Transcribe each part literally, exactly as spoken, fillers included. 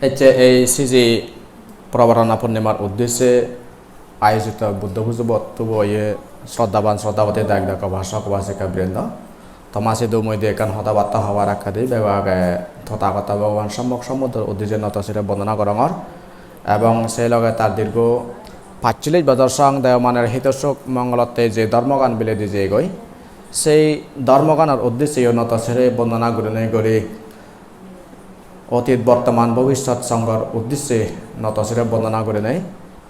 Ecche ei siji Probarana Purnimar uddisse ayojito Buddho pujobot tubo oye sroddhaban sroddhaboti dayok dayika upasok upasika brindo. Toma sidu mui di ekkan hoda batta hobar akkedi bego age Tothagoto Bhogoban Sommok Sombuddhor uddije noto sire bondona gorongor. Ebong sei loge tar dirgo pachchollish bojor song deomanor hito suk mongolotte je dhormogan biledi jeyegoi, sei dhormoganor uddisseyo noto sire bondona gurinei guri otit, bortoman, bobissot songhor uddisse noto sire bondona gurinei.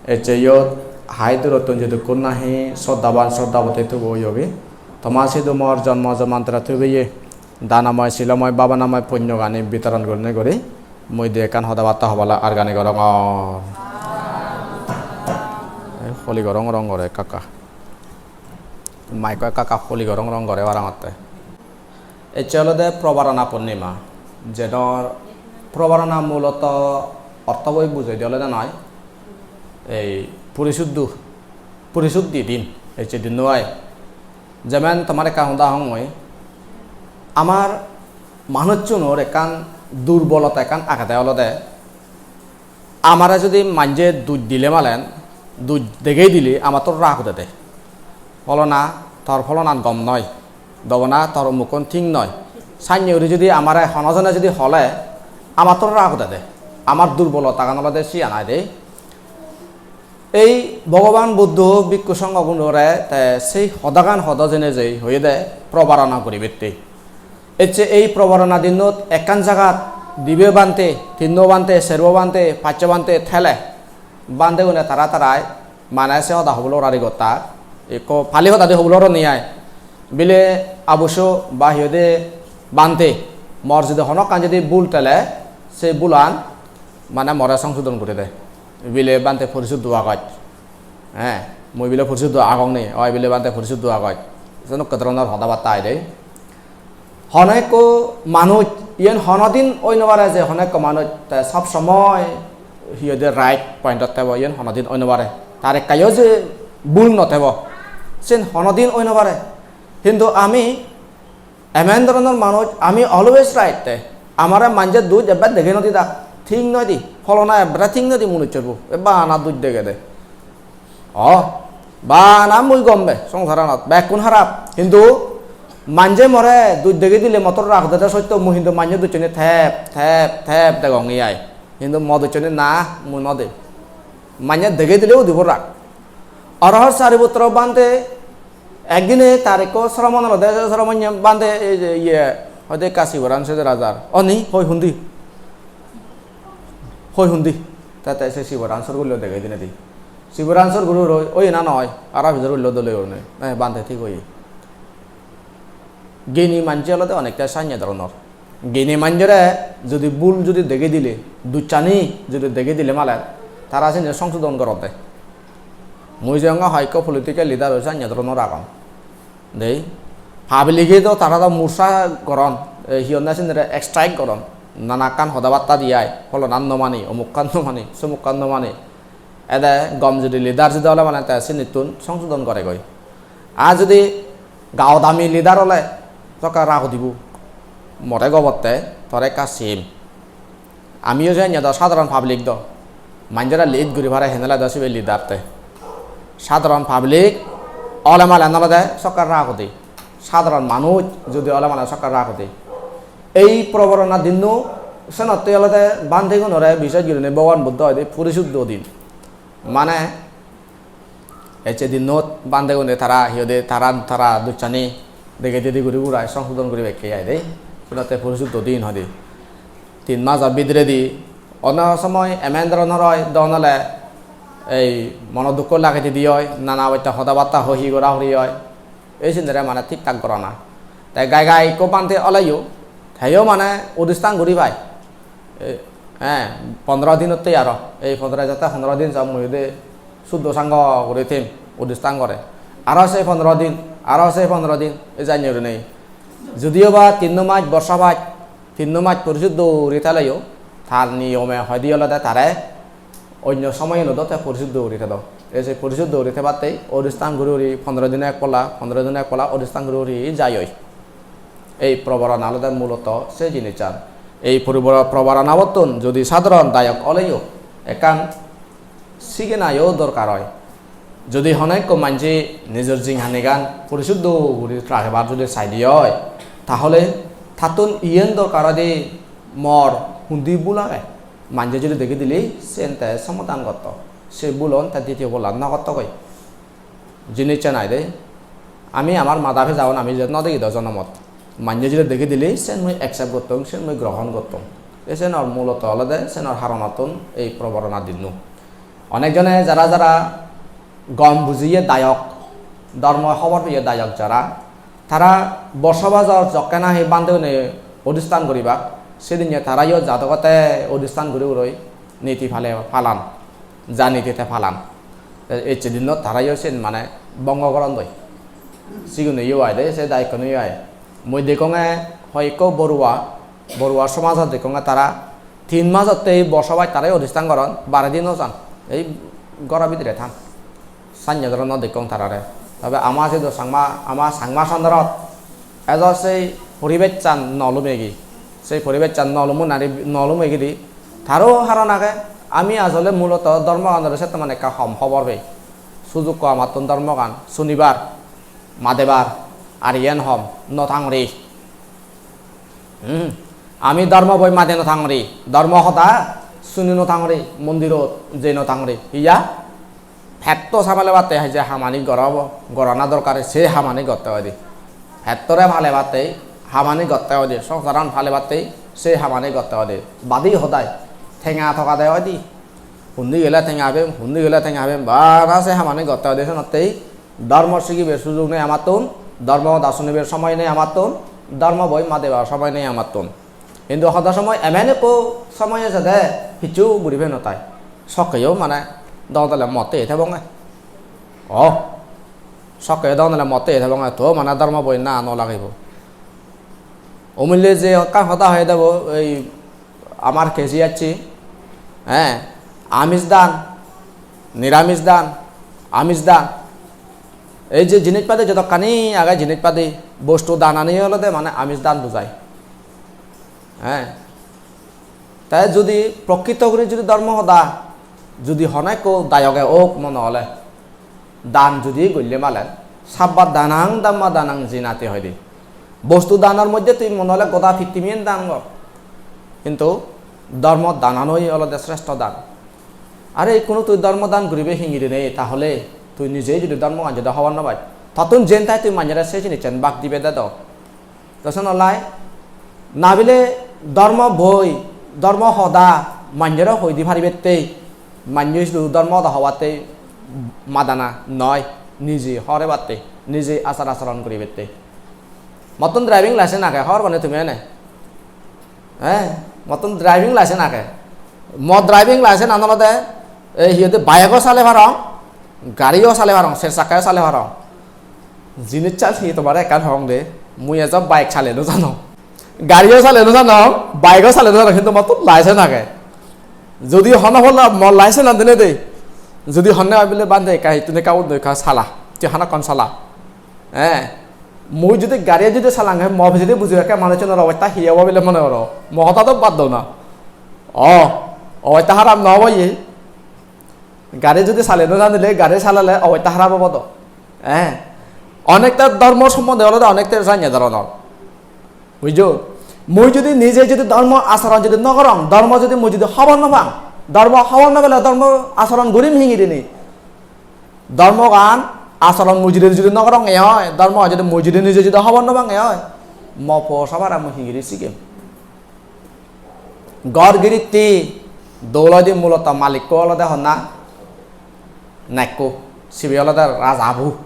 Ecche iyot hai durottun jedukkun nahi sroddhaban sroddhaboti tubo oyogi, toma sidu mor jonmo jonmantore tubeye danamoy, silomoy, bhabanamoy punnogani bitoron gurinei guri mui di ekkan hoda batta hobala argani gorongor. Ei holi gorong rong gore ekka ekka. Maikko ekka ekka holi gorong rong gore parangotte. Ecche olode Probarana Purnima, jedor Probarana muloto ortho boi bujei de olode noi, ei purisuddhu, purisuddhi din, ecche dinno ai. Jemen tomar ekkan hoda hongoi, amar manuchunor ekkan durbolota ekkan agede olode, amare judi manje duj dile malen, duj degei dile amattun rag udede. Pholona, tor pholonan gom noi, dobona tor umukkun thik noi. Sannye guri judi amare hono jone judi hole, amattun rag udede. Amar durbolotagan olode siyan aai de. Ei Bhogoban Buddho bhikkhu songhogunore te sei hodagan hodo jene jei hoyede probarana guribette. Ecche ei probarana dinnot ekkan jagat dibe bhante, tinno bhante, serbo bhante, paccho bhante thele, bhantegune tara tarai mane se hoda hobolo rari gottak. Ekko Pali hoda di hobolo roni ai. Bile abuso ba hi hoide bhante, mor jodi hono ekkan jodi bul thele, se bulan mane more songsodon guri de. Bile bhante porisuddho agoj. He, mui bile porisuddho agong ni, oi bile bhante porisuddho agoj. Senokko dhoronor hoda batta ai de. Hono ekko manuj, iyen honodin oi no pare je hono ekko manuj te sob somoy hi hoide right point-ot thebo, iyen honodin oi no pare. Tar ekkayo je bul no thebo, sen honodin oi no pare. Hintu ami emen dhoronor manuj, ami always right te. Amare manje duj ebbe dege no didak, thik noi di, holona ebbe thik noi di munucchor bu, e bana duj degede. O, bana mui gom be, songsaranot bekkun harap. Hintu manje more duj degei dile motor rag dede sotto, mui hintu manje dujjoni thep, thep, thep degong ei ai. Hintu mo dujjoni na, mui no de. Manje degei dile udibo rag. Arahat Sariputro bhante ekdine tar ekko sromon olode, sromonye bhante ei je iye, hoide ekka siboran sejor ajar. Oni, hoi hundi? Hoi hundi? Te, te se siboran sor gullo degei dinedi. Siboran sor gullo roi, oi ena noi, aro pijor gullo dole gurine. Eh, bhante thik oye. Gini manje olode onekta sanye dhoronor. Gini manjore jodi bul jodi degei dile, duchani jodi degei dile male, tara sini songsodon goronde. Mui jeyonge hoyekko political leader oi sanye dhoronor agon. Dei, public-e do tara do mursa goron, e, hi honne sinire strike goron. Nanakkan hoda batta di ai, polonan no mani, omukkan no mani, somukkan no mani. Ede gom judi leader judi ole mane te sinittun songsodon goregoi. Ar judi gaodami leader ole, sokke rag udibo. More gobotte, tore ekka sim. Amiyo je enya do sadharon public do. Manjore lead guri pare henele do sibe leader te. Sadharon public ole malen olode sokke rag udi. Sadharon manuj judi ole malen sokke rag udi. Ei proborona dinno senotte olode bhantegunore bises gurinei Bhogoban Buddho hoide purisuddho din. Mane ecche dinnot bhantegune tara hi hoide tara, tara duchani degei degei guri gurai songsodon guribakke ai de. Senotte purisuddho din hoide. Tin majo bidiredi ono somoy emen dhoronor oi, don ole ei mono dukko lagei didi oi, nana obosta hoda batta hoi hi gora hori oi. Ei sinere mane thik thak gorana. Te gai gai ikko bhante oleyo, teyo mane udistan guri pai. E, he, pondro dinotte aro. Ei pondro, jatte pondro din jom mui de suddho sangho guri thim, udistan gore. Aro se pondro din, aro se pondro din, ei janye guri nei. Judiyo ba tinno maj, borsa maj, tinno maj purisuddho guri theleyo, tar niyome hoide olode tare onyo somoyunot do te purisuddho guri thedo. Ei se purisuddho guri thebatte odistan guri guri pondro dino ek polla, pondro dino ek polla odistan guri guri jai oi. Ei proborona olode muloto se jinissan. Ei poribar-, probaranabotun jodi sadharon dayok oleyo ekkan sigenayo dorkar oi. Jodi hono ekko manje nijor jinghanigan porisuddho guri ragebar jodi saide oi, tahole tattun iyen dorkar oi de, mor hundi bul age, manje jodi degei dile sen te somadan gotto, se bulun te ditiyo bolla no gottogoi. Jinissan aai de, ami amar mada pija un ami je no degi do jonomot, manje jodi degei dile sen mui accept gottong, sen mui grohon gottong. Te senor muloto olode senor haronottun ei probarana dinno. Onek jone jara jara gom bujiye dayok, dhormo hobor peye dayok jara, tara bosobajor jokke nahi bhante une odistan guribak, sedinne tarayo jadogotte odistan guri uroi niti pale palan, ja niti te palan. Te ecche dinot tarayo sen mane bongo gorondoi. Siguneyo aai de, se dayokkuniyo aai. Mui degonge hoyekko borua, borua somajot degonge tara tin majotte ei bosobas tarayo odistan goron, baredi no jan. Ei goro bidire than. Sannye dhoronor dekkong tarare. Tobe ama sidu Changma, ama Changma Sonderot ejo sei poribessan no lumegi. Sei poribessan no lumun ari no lumegidi taro haron age. Ami ajole muloto dhormoganore settoman ekka hom hobor pei. Sujukko amattun dhormogan sunibar, madebar, ar iyen hom no tangori. Hmm. Ami dhormo boi made no tangori, dhormo hoda suni no tangori, mondirot jei no tangori. Iya? Petto samalebatte hai je hamani goro obo, gorana dorkar se hamani gotte oide. Pettore palebatte hamani gotte oide, songsaran palebatte se hamani gotte oide. Badi hodai tenga togade oide. Hundi gele tenga pem, hundi gele tenga pem, bana se hamani gotte oide senottei dhormo sigibar sujog nei amattun, dhormo hoda sunibar somoy nei amattun, dhormo boi madebar somoy nei amattun. Hintu hoda somoy emen ekko somoy ejede hissu guri pei no tai. Sokkeyo mane dodole motte thebonge. O, sokkeyo dodole motte thebonge, to mane dhormo boi na no lagibo. Omille je ekkan hoda hoye debo, ei amar K G H C, eh, Amish dan, Niramish dan, Amish dan. Ei je jinis padi jodokkani age jinis padi, bostu danani olode mane Amish dan bujai. Eh. Te judi prokrito guri judi dhormo hoda, judi hono ekko dayoge ok mone ole, dan judi golle malen, sabba danang dhamma danang jinati hoide. Bostu danor moddhe tui mone ole goda pittimiyen dan gor. Hintu dhormo dananoi olode sreshto dan. Are ikkunu tui dhormo dan guribe hingiri nei, tahole tui nije judi dhormogan judi hobor no paj, tottun jen tai tui manjore se jinissan bak dibe de do. Te senottei nabile dhormo boi, dhormo hoda manjore hoi di paribatte, manje sudu dhormo hoda hobatte madana noi, nije horebatte, nije achar acharon guribatte. Mottun driving license age, hobor po ne tumi ene? Eh, mottun driving license age. Mo driving license an olode, ei hi hoide, bike o sale parong, gari o sale parong, ser chakka o sale parong. Jinissan hi tomare ekkan hong de, mui ejo bike sale no janong. Gari o sale no janong, bike o sale no janong, hintu mottun license age. Judi hono hola mo license an dine de, judi honne bile bhante ekka hittun ekka undo ekka sala, tui hana kon sala. Eh, mui judi gari judi salang he, mo pijedi buji ekke manuchunor obosta hi obo bile mone goro? Mo hoda do bad do na. O, obosta harap no obo ye. Gari judi sale no janile, gari salale obosta harap obo do. Eh, onekta dhormo sombonde olode onekta janye dhoronor. Bujjo? Mui judi nije judi dhormo acharon judi no gorong, dhormo judi mui judi hobor no pang, dhormo hobor no pele dhormo acharon gurim hingirini? Dhormogan acharon mui judi judi no gorong e oi, dhormo judi mui judi nije judi hobor no pang e oi, mo po sabara mui hingiri sigem? Ghor giritti dol oide muloto malikko olode honna? Nekku. Sibe olode rajabu.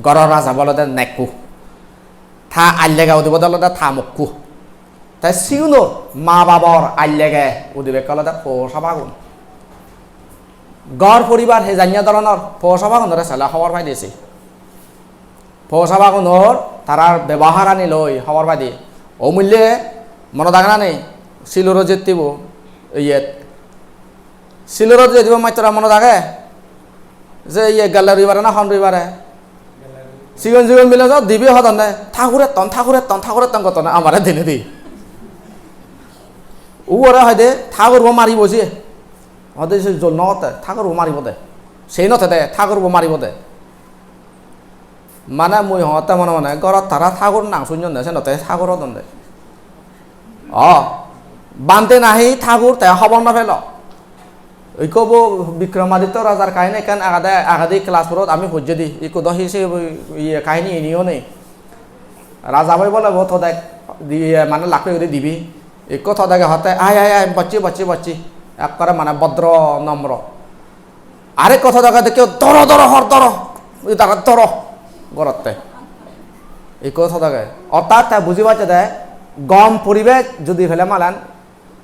Ghoro rajabu olode nekku. Ta allega udibo de olode ta mokku. Te sigunor ma babor allege udibekke olode po sabagun. Ghor poribar he janye dhoronor po sabagunore sele hobor pai de se. Po sabagunor tarar beboharani loi hobor pai de. Omulle monot age nani? Siloro jettibo iyet. Silorot jei dibo mattora monot age? Je iye gelle roibare na hon roibare? Sigon sigon mile so dibe hodonne, "Thakur etton, thakur etton, thakur etton," gottonne amare dinedi. Ugure hoide thagurbo maribo siye. Hoide se jol no otte, thagurbo maribo de. Sei no tede, thagurbo maribo de. Mane mui hongotte mone mone, gorot tara thagur nang sunyon de, senotte thagur odon de. O, bhante nahi thagur, te hobor no pelo. Ikko bo Bikramaditya rajar kahini ekkan agede, agede class four-ot ami pojjedi. Ikko do hi se iye kahini iniyo nei. Raja boi bole bo todek diye, mane lakki guri dibi. Ikko todege hotte, "Ai, ai, ai, bocchi, bocchi, bocchi." Ekkore mane bodro nomro. Arekko todege dekke, "Doro, doro, hor, doro." Ui tara doro gorotte. Ikko todege. Ortat te buji pacche de, gom poribesh judi pele malen,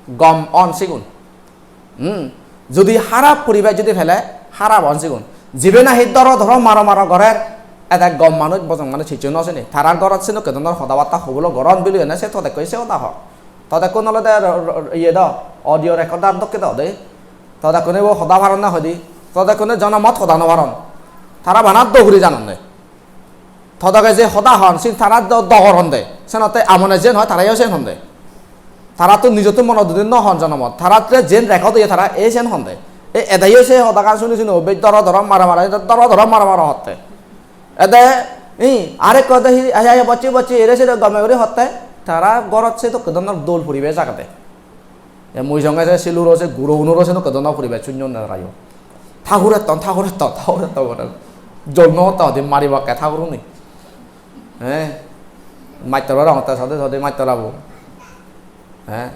gom on sigun. Hmm. Judi harap poribesh judi pele, harap on sigun. Jibe nahi doro doro maro maro gorer, ede gom manuj, bojong manuj hissu no sini. Tarar gorot senokke dhoronor hoda batta hobolo goron bili hone se todekkoi se hoda hor. Todekkun olode ro-, ro-, iye do, audio recorder dokke do de. Todekkune bo hoda paron na hoide. Todekkune jonomot hoda no paron. Tara bana dogri janonde. Todege je hoda hon, sin tara do-, dogor honde. Senotte amone jen hoi, tarayo sen honde. Tara to nijottun mono dudi no hon jonomot. Tara te jen record oye, tara ei sen honde. E edeyo se hodagan suni suni o bej doro doro mara mara, doro doro mara mara hotte. Ede, i, arekko ede hi, ai, ai, bocchi, bocchi, ere sere gome guri hotte. Tara gorot se dokke dhoronor dol poribesh agede. E mui songe se siluro se guro unuro senokke dhoronor poribesh sunyon ne tarayo. Thagur etton, thagur etton, thagur etton gore. Jol no otte hodi maribakke thaguruni. He? Mattor aro ongotte sade sade mattor abo. He?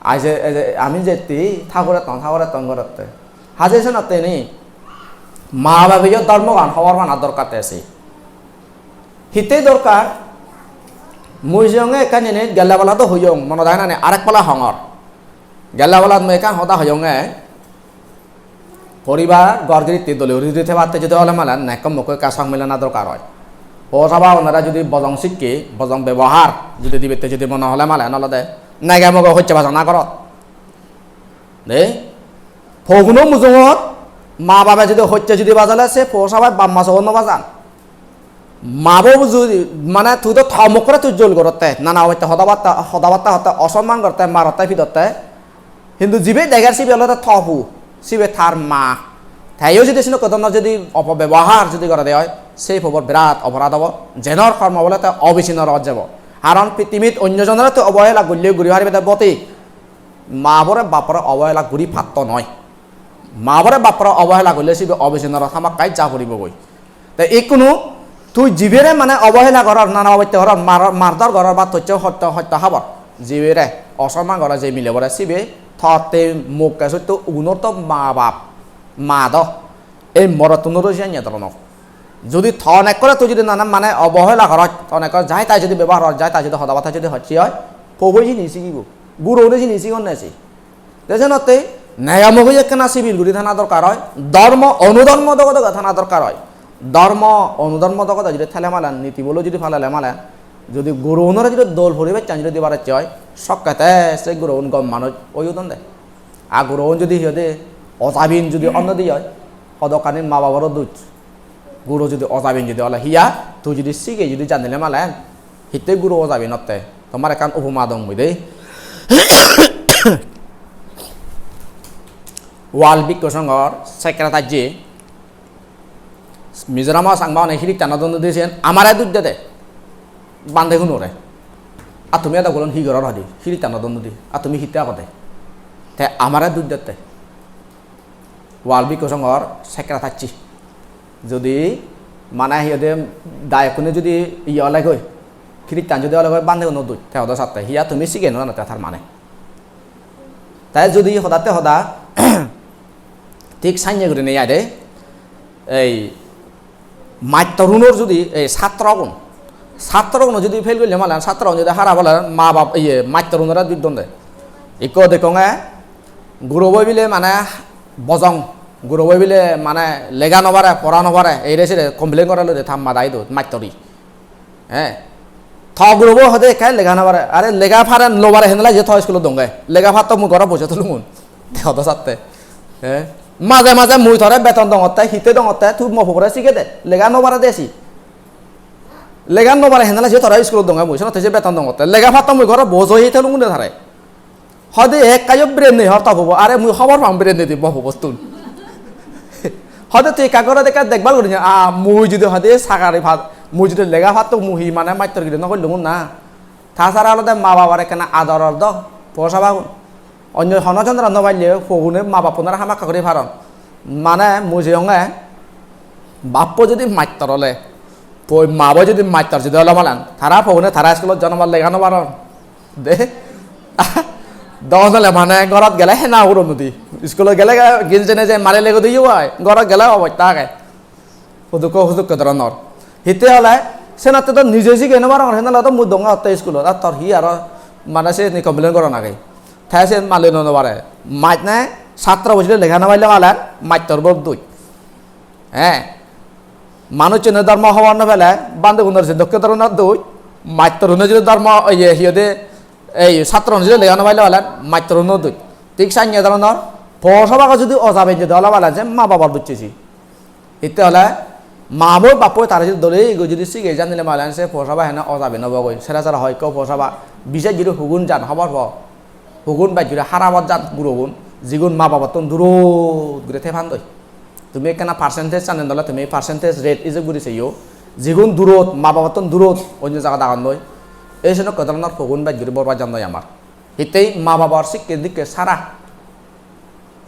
Ai je, ei je, ami jetti thagur etton, thagur etton gorotte. Haje senotte ni ma babeyo dhormogan hobor pana dorkar te se. Hittey dorkar? Mui siyonge ekkan jinis gelle pala do hoyong, monot age nani, arek pala hongor. Gelle palat mui ekkan hoda hoyonge, poribar, ghor giritti dole guri judi thebatte judi ole malen, nekko mokko ekka song milana dorkar oi. Pogosaba onore judi bojong sikke, bojong bebohar judi dibette judi mone hole malen olode nege moge hocche bajana gorot. De, poguno mujungot ma babe judi hocche judi bajale, se pogosabai bap ma sobo no bajan. Ma bo judi, mane tui do tho mukkore tui jol gorotte, nana obotte hoda batta, hoda batta hotte, osomman gorotte, marotte pidotte. Hintu jibe deger sibe olode tho pu, sibe tar ma. Teyo judi senokke dhoronor judi opobebohar judi gorede oi, sei pobor birat oporad obo. Jenor kormo bole te obisinno rogot jebo. Karon pittimit onyo jonore tui obohela gulle guri paribe de boti. Ma bore bap bore obohela guri patto noi. Ma bore bap bore obohela gulle sibe obisinno rogot hamakkai ja poribo goi. Te ikkunu tui jibere mane obohela goror, nana obotte goror, mar-, mardor goror ba tocche hotto, hotto habor. Jibere osomman goror je milebore sibe totte mukke sotto ugunor to ma bap, ma do. Ei morottunoro siyan ye dhoronor. Judi ton ekkore tui judi nana mane obohela goror, ton ekkore jai tai judi bebohar hor, jai tai judi hoda bata judi hocche oi, pobo jini sigibo. Guro une jini sigon ne si. Te senotte nega moge ekkena sibil guri thana dorkar oi, dhormo onudhormo doge doge thana dorkar oi. Dhormo onudhormo doge doge judi thele malen, niti bolo judi palele malen, judi gurounore judi dol poribessan judi dibar ecche oi, sokkete se guroun gom manuj oi udon de. A guroun judi hi hoide ojabin judi onno di oi, hodokkani ma baboro duj. Guro judi ojabin judi ole hiya, tui judi sige judi janile malen, hitte guro ojabin otte? Tomar ekkan upoma dong mui de. World Bhikkhu Songhor secretary, Mizoram o Changma une Christian odon dudi sen amare duj dede. Bhante hunore. Ar tumi edo gulon hi goror hoide? Christian odon dudi. Ar tumi hitte agode? Te amare duj dette. World Bhikkhu Songhor secretary. Judi mane hi hoide dayokkune judi iye olegoi, Christian judi olegoi bhante guno duj, te hodo satte. Hiya tumi sige no jano te tar mane. Te judi hodatte hoda, thik sanye gurinei ai de, ei mattorunor judi, ei satrogun, satroguno judi fail golle malen, satrogun judi harap ole ma bap, iye, mattorunore duj don de. Ikko dekkonge, guroboi bile mane bojong, guroboi bile mane lega no pare, pora no pare, eire sire complain gore loi de ta ma dai do, mattori. He. To gurobo hode ekka lega no pare. Are lega pare no pare henla je to school-ot donge. Lega patto mui goro boje tulungun. Te hodo satte. He. Maje maje mui tore beton dongotte, hitte dongotte, tui mo pogore sige de. Lega no pare de si. Lega no pare henla je tore school-ot donge mui, senotte je beton dongotte. Lega patto mui goro boje hi tulungun de tare. Hode ekkayo brain nei hor to pubo, are mui hobor pang brain nei di mo pubottun. Hode tui ekka gorot ekka dekbal gurinei, a, mui judi hode sagari pat, mui judi lega patto mui hi mane mastor giri no gollungun na. Ta sara olode ma babar ekkena ador or do, po sabagun. Onyo hono jondro no palle pogune ma bappunore hamakkai guri paron. Mane mui jeyonge bappo judi mastor ole, poi mabo judi mastor judi ole malen, tara pogune tara iskulot jonomot lega no paron. De. Don ole mane gorot gele hena uron nodi. Iskulot gele ge-, gil jene je mare lego diyo ai. Gorot gele obosta age. Hudukko hudukko doronor. Hitte ole senotte do nije sige no parongor, henole do mui donga otte iskulot. Ar tor hi aro mane se ni complain goron age. Te se male no no pare. Maj ne satro bojile lega no paile malen, mastor bo dui. He. Manuchchune dhormo hobor no pele, bhantegunor je dokke dhoronor doi, mastorune jodi dhormo, iye, hi hoide, ei, sattorune jodi lega no paile balen, mastorune doi. Thik sanye dhoronor, po sabago jodi ojaben jodi ola balen, se ma babor dosse si. Hitte ole, ma boi bappoi tare jodi dole ego jodi sige janile balen, se po saba hene ojaben obo goi. Sera sera hoi ekko po saba, bises jodi hugun jan hobor po. Hugun bej guri harabot jan gurogun, jigun ma babottun durot guri thepandoi. Tumi ekkena percentage sanen dole tumi percentage rate ijeb guri seyo. Jigun durot, ma babottun durot onyo jagat agondoi. Ei senokko dhoronor hugun bej guri borbad jandoi amar. Hittei ma babor sikke dikke sara.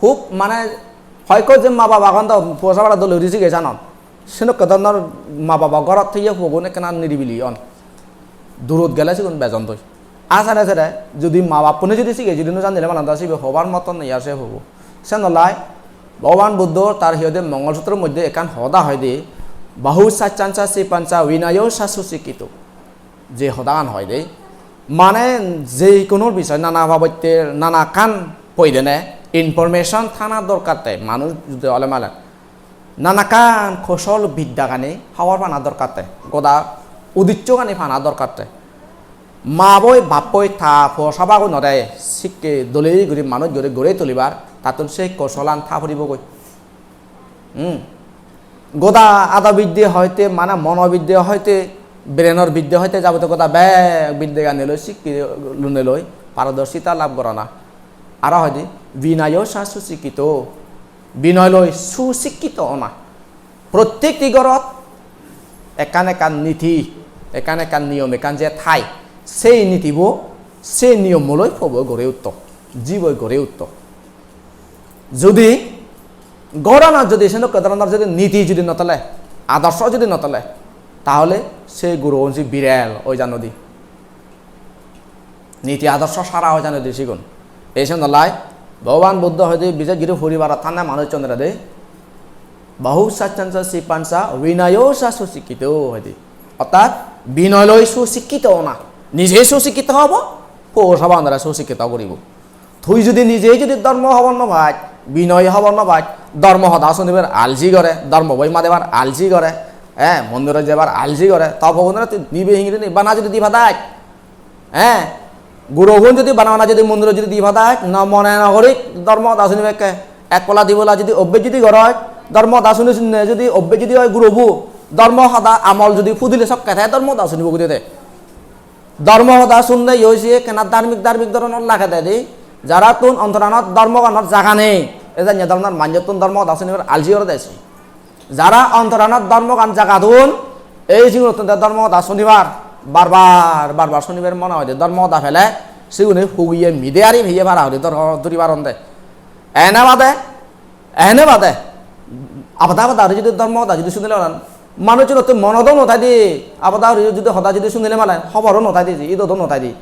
Hub mane hoyekko je ma baba agon do puo sabara dole guri sige sanon. Senokko dhoronor ma baba gorot theye hugun ekkena niribili on. Durot gele sigun bejondoi. Asare sere jodi ma bappune jodi sige jodi no janile mane do sibe hobar moton nei ar se hubo. Senolai Bhogoban Buddho tar hi hoide Mongol Sutror moddhe ekkan hoda hoide, "Bahu saccanca sipanca vinayo sa susikkito." Je hodagan hoide, mane je kono bisoy nana babotte nanakkan poidene information thana dorkar te manuj jodi ole malen. Nanakkan kosol biddagani hobor pana dorkar te, goda udichogani pana dorkar te. Ma boi bappoi ta po sabagunore sikke dole guri manuj guri guri tulibar tattun se kosolan ta puribogoi. Hmm. Goda ado bidde hoite, mane mono bidde hoite, brainor bidde hoite, jabotiyo goda bek biddegani loi sikke lune loi paradorsita lab gorana. Aro hoide, "Binayo sa susikkito." Binoy loi susikkito ona. Prottekti gorot ekkan ekkan niti, ekkan ekkan niyom, ekkan je thai, sei nitibo, sei niyommo loi pobo gori utto, jibo gori utto. Judi goranot judi senokko dhoronor judi niti judi no thele, adorsho judi no thele, tahole sei gurogun se birel oi jano di. Niti adorsho sara oi jano di sigun. Ei senolai Bhogoban Buddho hoide bises guri poribarot thanne manuchchunore de, "Bahu saccanca sipanca vinayo sa susikkito" hoide. Orthat binoy loi susikkito ona. Nije susikkito obo, po sabanore susikkito guribo. Tui judi nije judi dhormo hobor no paj, binoy hobor no paj, dhormo hoda sunibar alji gore, dhormo boi madebar alji gore, eh, mondirot jebar alji gore, to pogunore tui dibe hingiri ni bana judi di padaj, eh, gurogun judi bana bana judi mondirot judi di padaj, no mone no gori dhormo hoda sunibakke, ek pola di pola judi obbe judi goroj, dhormo hoda suni sunne judi obbe judi oi gurobu, dhormo hoda amol judi pudile sokke te dhormo hoda sunibo gudi de. Dhormo hoda sunne yoi siye ekkena dharmik dharmik dhoronor lage de di, jarattun ontoranot dhormoganor jaga nei, e janye dhoronor manjottun dhormo hoda sunibar alji ore de si. Jara ontoranot dhormogan jagadon, ei sigunottunde dhormo hoda sunibar, bar bar, bar bar sunibar mone hoide dhormo hoda pele, sigune hugiye mide ari peye para hori dhor-, dhuri paronde. Ene bade, ene bade, abada abada hori judi dhormo hoda judi sunile oran, manuchunotto mono do no thai di, abada hori judi hoda judi sunile mane, hoboro no thai di, ido do no thai di.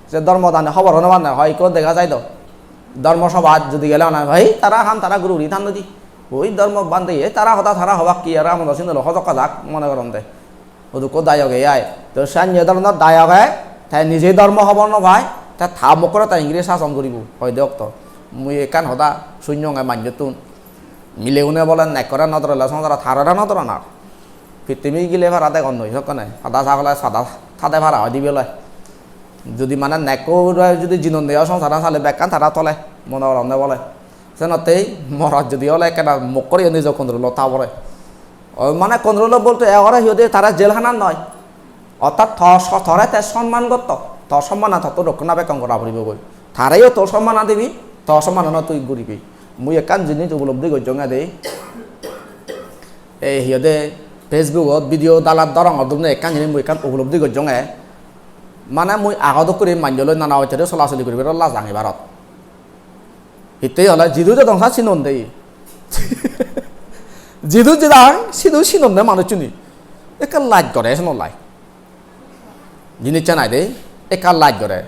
Je dhormo hodani hoboro no pande, hoi ikko dega jai do. Dhormo sobhat judi gele mane, hoi tara han tara guri guri than di. Oi dhormo bhante, e tara hoda tara hobak ki, aro amon do sindi lo hojok kajak mone goronde. Hudukko dayoge ai. To sanye dhoronor dayoge, te nije dhormo hobor no pai, te ta mokkore te ingiri sason guribo, hoide okto. Mui ekkan hoda sunyonge manjottun. Milegune bole nekkore no dhorele songsarot harore no dhoronar. Pittimi gile para degon noi sokkene. Pada sagole pada thade para hoi dibe ole. Judi mane nekko ure judi jinon deyo songsaran sale bekkan tara tole. Mone goronde bole. Senottei morot judi ole ekkena mok koriyo nijo control-ot ta pore. O mane control-ot bolte egore hi hoide tara jail hanat noi. Orthat to so-, tore te sonman gotto, to sonmana totto rokkona bekkon gora puribo goi. Tareyo to somman dibi, to sommanano tui guribi. Mui ekkan jinis upolobdi gojjonge de. Ei hi hoide Facebook-ot video dalat dorongor dubne ekkan jinis mui ekkan upolobdi gojjonge. Mane mui ago dokkuri manjoloi nana ottore solasoli guribar lajang ebarot. Hittey ole jidu jodong sa sinon de. Jidu jedang sidu sinon de manuchchune. Ekka laj gore, sono laj. Jinissan aai de, ekka laj gore.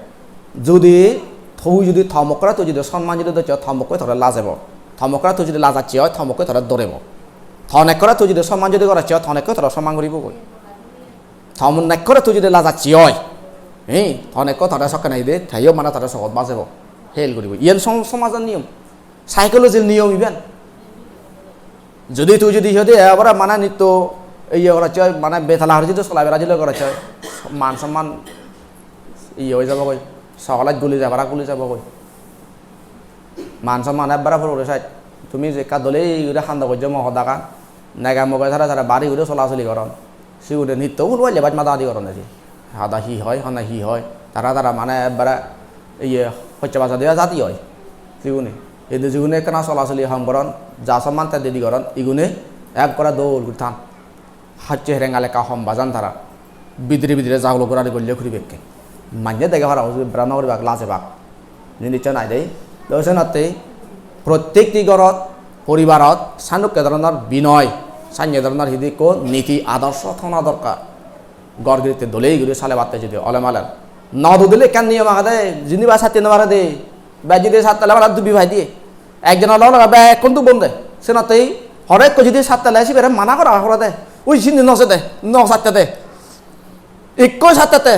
Judi tui judi to mokkore tui judi somman judi docche, to mokkoi tore lajebo. To mokkore tui judi lajacche oi, to mokkoi tore dorebo. To nekkore tui judi somman judi goracche oi, to nekkoi tore somman guribogoi. To nekkore tui judi lajacche oi, hi, to nekko tore sokkene ide, teyo mane tore sogot bajebo. Hel guribo. Iyen som-, somajor niyom. Psychology-r niyom iben. Judi tui judi hi hoide ebare mane nitto iye goracche oi, mane betala guri judi solai bera judi goracche oi, man somman iye oi jabogoi, sogolet guli jabara guli jabogoi. Man somman ekbare puro puri sej. Tumi je ekka dole guri handa gojjo mo hodagan, nega moge tara tara bari guri solasoli goron. Sigune nitto hul palle baj mada adi goronde si. Hada hi hoi, hana hi hoi. Tara tara mane ekbare iye hocche baja deya jadi oi. Sigune. Hintu jigune ekkana solasoli ham goron, ja somman te dedi goron, igune ekkore dol guri than. Hacche herengal ekka hom bajan tara. Bidire bidire jagolo gorari golle guri bekke. Manye dege para uju bera no guribak, lajebak. Jinissan aai de. To senotte prottekti gorot, poribarot, sannukke dhoronor binoy, sanye dhoronor hidi ekko niti adorsho thona dorkar. Ghor giritte dole guri salebatte judi ole malen. No dudile ekkan niyom agede, jindi ba satte no pare de. Ba judi satte ole malen dubi pai de. Ekjon ole ole bekkun dubon de. Senotte hore ekko judi satte ole sibere mana gora pore de. Ui sindi no sede, no satte de. Ikko sattete,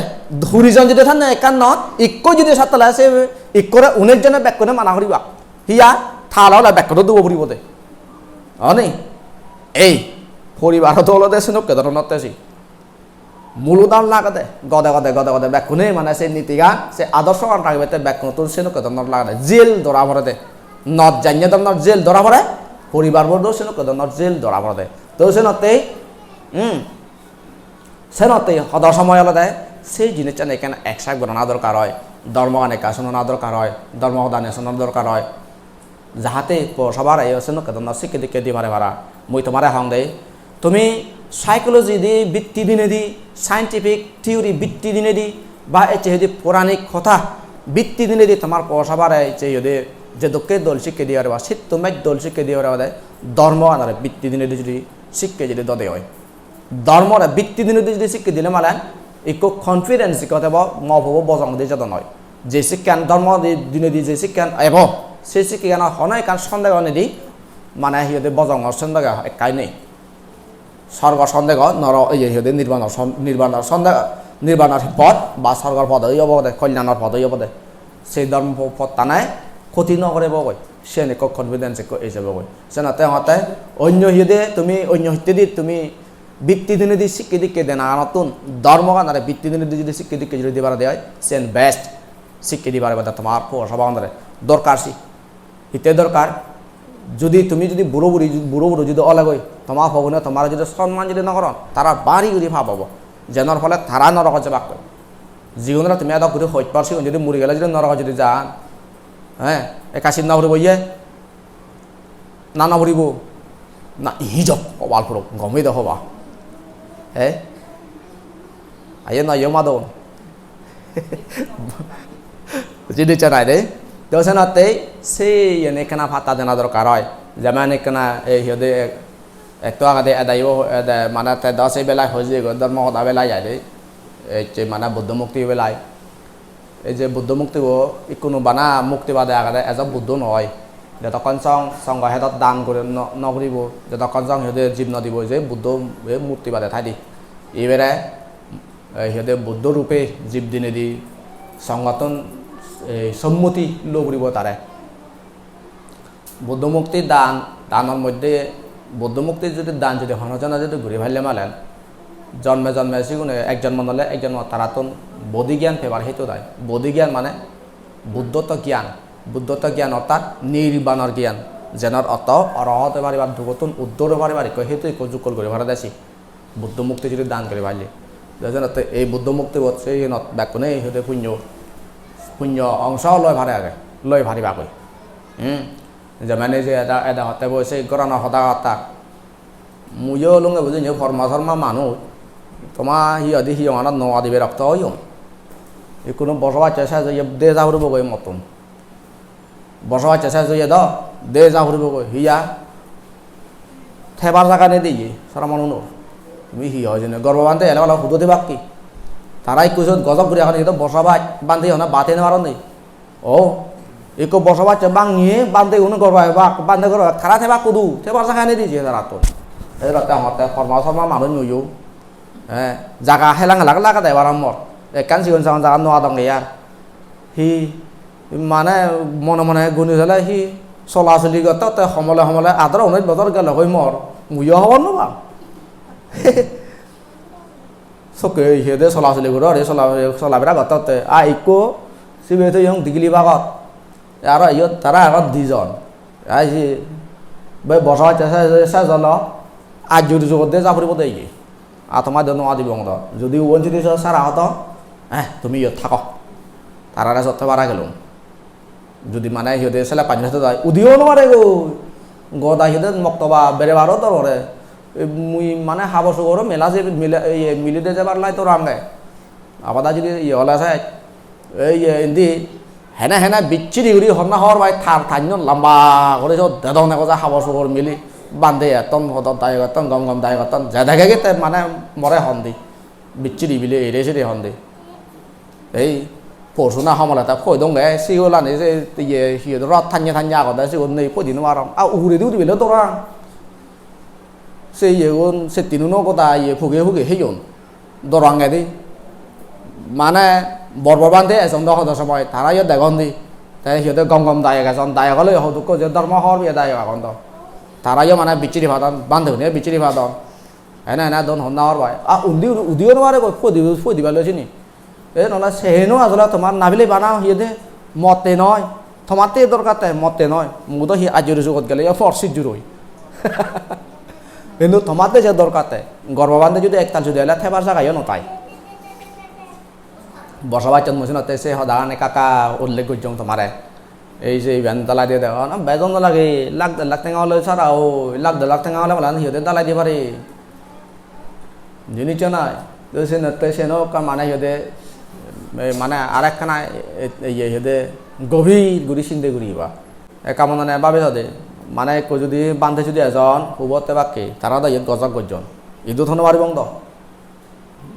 huri jon judi thanne ekkan not, ikko judi sattele se ikkore unesh jone bekkune mana guribak. Hiya, tale ole bekkune dubo puribo de. Oni? Ei, poribarot olode senokke dhoronor te si. Mulodon lagede, gode gode, gode gode bekkune mane se nitigan, se adorsogan ragibette bekkunottun senokke dhoronor lagede. Jel dhora porede. Not janye dhoronor jel dhora pore, poribarbodo senokke dhoronor jel dhora porede. To senotte, hmm, Senotte hodo somoy olode se jinissan ekkan accept gorana dorkar oi, dhormogan ekka sunona dorkar oi, dhormo hodani sunona dorkar oi, jahate po sabare yo senokke dhoronor sikke dikke di pare para. Mui tomare hong dei, tumi psychology di bitti dinedi, scientific theory bitti dinedi, ba ecche hedi poranik hotha bitti dinedi tomar po sabare ecche hedi je dokke dol sikke di pare ba, sitto mej dol sikke di pare ba de, dhormoganore bitti dinedi judi sikke judi dode oi. Dhormore bitti dinedi judi sikke dile malen, ikko confidence ikko tebo, mo pobo bojong di jadon oi. Je sikkean dhormo di-, dinedi je sikkean ebo, se sikkeanot hono ekkan sondego nei di, mane hi hoide bojongor sondego ekkai nei. Sorgor sondego, noro-, iye hi hoide nirbanor son-, nirbanor sonde-, nirbanor pod ba sorgor pod oi obo de, kolyanor pod oi obo de. Se dhormo po-, pottane khoti no gorebo goi. Siyen ekko confidence ekko ei jebo goi. Senotte hongotte onyo hi hoide tumi onyo hittedi tumi bitti dinedi sikke dikke denaganottun dhormoganore bitti dinedi judi sikke dikke judi di pare de oi, siyen best sikke di pare bade tomar po sabaganore dorkar si. Hitte dorkar? Judi tumi judi buro buri, buro buro judi olegoi, toma pogune tomare judi sonman judi no goron, tara bari guri pap obo. Jenor phole tara norogot jebakkoi. Jigunore tumi edok guri hoj por, sigun judi muri gele judi norogot judi jan, he, ekka sin no puribo iye? Na no puribo? Na, ijok obal puro, gome do hoba. He? Ayo na, iyo madon. Jinissan aai de. To senotte se iyeni ekkena patta dena dorkar oi. Jemon ekkena ei hi hoide ek-, ekto agede eda ibo eda mane te do se belai hoi jeyegoi, dhormo hoda belai aai de. Ecche mane Buddho mukti belai. Ei je Buddho muktibo ikkunu bana mukti bade agede, ejo Buddho no oi. Jotokkon song-, songho hedot dan guri no, no guribo, jotokkon song hi hoide jib no dibo, je Buddho ei murti bade thai de. Ibere, eh, hi hoide Buddho rupe jib dinedi songhottun, eh, sommoti lo guribo tare. Buddho mukti dan, danor moddhe Buddho mukti judi dan judi hono jone judi guri palle malen, jonme jonme sigune ekjon mon ole ekjon mon tarattun bodhi gyan pebar hetu dai. Bodhi gyan mane Buddhotto gyan, Buddhotto gyan orthat nirbanor gyan, jenor ortho orohot oi paribar, dugottun uddor oi paribar ekko hetu ekko jukkol guri pare de si. Buddho mukti judi dan guri palle. Jenotte ei Buddho muktibot se iyenot bekkune hi hoide punyo punyo ongso loi pare age, loi paribagoi. Hmm. Jemon ei je eda, eda hotte bo se gorano hoda hotta. Muiyo olunge bujinei porma sorma manuj. Toma hi hoide hiyonganot no adibe rokto oyong. Ikkunu bosobacche ses oye de ja puribogoi mottun. Bosobacche ses oye do, de ja puribogoi. Hiya? Thebar jaga nei de ye, sora manuno. Tumi hi hoi jene? Gorbo bhante ele bala hudu thebak ki? Tara ikku sot gojok guri agon, iye do bosobach, bhante hona bhat hei no paron ni. O, ikko bosobacche bhangiye, bhante uno gorbo bak, bhante gorbo bak, tara thebak hudu, thebar jaga nei de je tarattun. Ei rotte amotte porma sorma manuj nuyo. Eh, jaga helang helang lagede ebar mor. Ekkan sigon sagon jaga no adonge ar. Hi, mane mone mone guni sele hi solasoli gotte gotte homole homole adaro unis bojor gelo hoi mor. Muiyo hobor no pang. Sokke hi hoide solasoli guri aro sola-, solabera gotte gotte. A ikko sibe toyong digili bagot. Aro iyot tara agon dijon. Ai si, bai bosobacche se, se, se jolo. Ajjur jugot de ja puribo de ye. A toma de no adibong do. Judi ubon judi so sara hodo, eh, tumi iyot thago. Tarare sot thebara gelung. Judi mane hi hoide sele pani hotte dai, udiyo no pare goi. Goda hi hoide moktoba berebaro dor gore. E mui mane habor sugoro mela je, mila, iye, mili de jebar lai tor ange. Abada judi iye ole sai, ei iye indi hene hene bichchiri guri honna hor bai tar tanno lamba guri sot dedon ego ja habor sugor mili bhante etton hodon dayok etton gom gom dayok etton je dege gete mane more hondi bichchiri bile ere sere hondi. Ei porsu na homole ta hoi donge sigolani se iye hi rot tanye tanye agode sigun nei podi no parong. A uguredi udi bile dorang. Se iyegun, se tinuno goda iye puge puge heyon. Dorangedi. Mane bor bor bhante ejon do hodo somoy, tara yo degon di. Te hi hoide gom gom dayok ejon, dayok ole yo hodukko je dhormo hobor biye dayok agon do. Tara yo mane bichiri padon, bhante hune bichiri padon. Ene ene don honna hor bai. A undi udiyo no pare goi, podi, podi belo sini. E nole seheno asole tomar nabile bana hoyede motte noi, tomatte dorkar te motte noi, mudo hi ajuri jugot gele yo por sijjur oi. Hintu tomatte je dorkar te, gorbo bhante judi ektal judi ele thebar jaga yo no tai. Bosobacchot mui senotte se hodagan ekka ekka ullekh gojjong tomare. Ei je iben dalai diye de, na bejon no lage, lakh der lakh tenga ole sara oi, lakh der lakh tenga ole bana hi hoide dalai diye pare. Jinis nai, to senotte seno ekkan mane hi hoide, ei mane arekkana, e, e, iye hi hoide gobhir guri sinde guri iba. Ekka monone babi sade, mane ekko judi bhante judi ejon, hubo tebakke, tara do iyot gojok gojjon. Idu thono paribong do.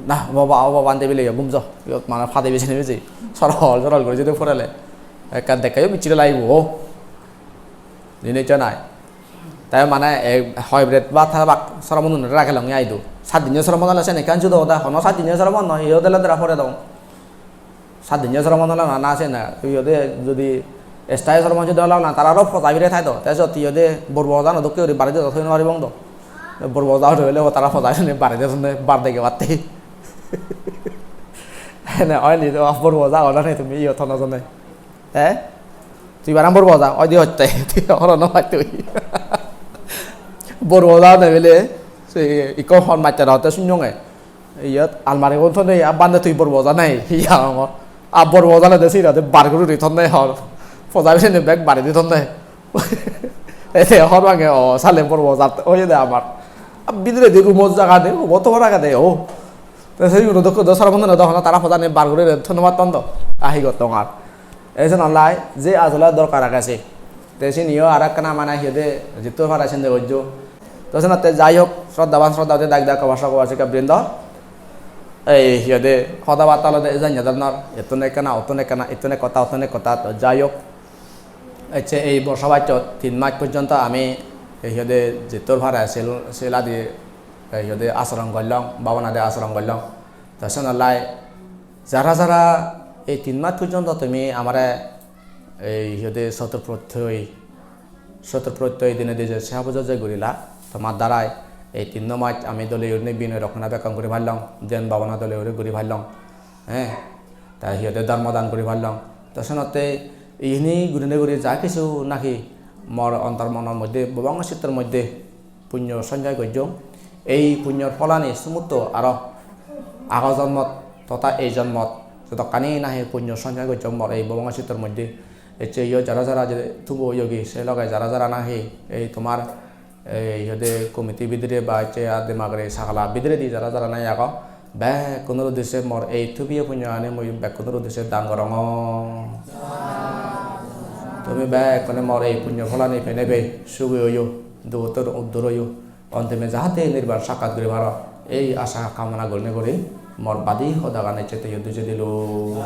Na, baba, o baba, ande bile yo gumjo. Iyot mane pade bejei bejei. Sorol, sorol guri jodi porele. Ekka dekkeyo bichire lagibo. Jinis nai. Te mane, e, hoi bret ba tara bak soromon unore ragelong ai do. Sat dinno soromon ole sen ekkan judo hoda. Hono sat dinno soromon noi, iyot ele dara pore dong. Sat dinno soromon ole na, na se na, tui iyot jodi sthayi soromon jodi ole na, tara aro poja bire thai do. Te sot hi hoide bor bor jano dokke guri baredi do thoi no paribong do. Bor bor jano hoile tara poja bire baredi thonde bar dege batte. Ene oi ni do bor bor jano ne tumi iyot hono jone. Eh? Tui bara bor bor ja, oi di hotte. Tui horo no pai tui. Bor bor jano bile, se ikko hon master hotte sunyonge. Iyot almari gun thonde, a bhante tui bor boja nei, hi hongor. A bor boja nei de sira de bar guri guri thonde hor. Poja bile bek bari di thonde. Ete hor bange o sale bor boja oye de amar. A bidire di room-ot jaga nei, room-ot thobor agede o. Te se room-ot dokko do sara bondone do hona tara poja nei bar guri guri thonde matton do. A hi gotton ar. Ei senottei je asole dorkar age se. Te siniyo aro ekkana mane hi hoide jitto pare sende gojjo. To senotte jai hok, shraddhaban shraddhaboti dayok dayika upasok upasika brindo. Ei hi hoide hoda batta olode ei janye dhoronor, ittun ekkana, uttun ekkana, ittun ek hotta, uttun ek hotta, to jai hok. Ecche ei borsa bacchot tin mas porjonto ami ei hi hoide jittor pare sil-, siladi ei hi hoide asoron gollong, bhabonadi asoron gollong. To senottei jara jara ei tin mas porjonto tumi amare ei hi hoide sotor protyoi, sotor protyoi dinei di je seba pujo je gurila, tomar darai ei tinno mas ami dole gurinei binoy rokkona bekkun guri pallong, dhyan bhabona dole guri guri pallong, eh, te hi hoide dhormo dan guri pallong. To senotte ihini gurinei guri ja kichu naki mor ontor monor moddhe, bhabongo chittor moddhe punyo sonchoi gojjong. Ei punyor pholani sumutto aro ago jonmot totha ei jonmot Jodokkani nahi punyo sonchoi goccho mor ei bobongo sittor moddhe, ecche iyo jara jara je tubo oyogi, se loge jara jara nahi ei tomar ei iyede committee bidire ba ecche ar Demagari sagala bidiredi jara jara nahi ago, bekkunor uddisse mor ei tubiye punyogani mui bekkunor uddisse dan gorongor. Tumi bekkune mor ei punyo pholani penei pei sugi oyo, dugottun uddur oyo, ontime jahate nirban sakkat guri paro, ei asa kamona gurinei guri mor badi hodagani ecche teiyo dujei dilung.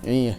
Iye.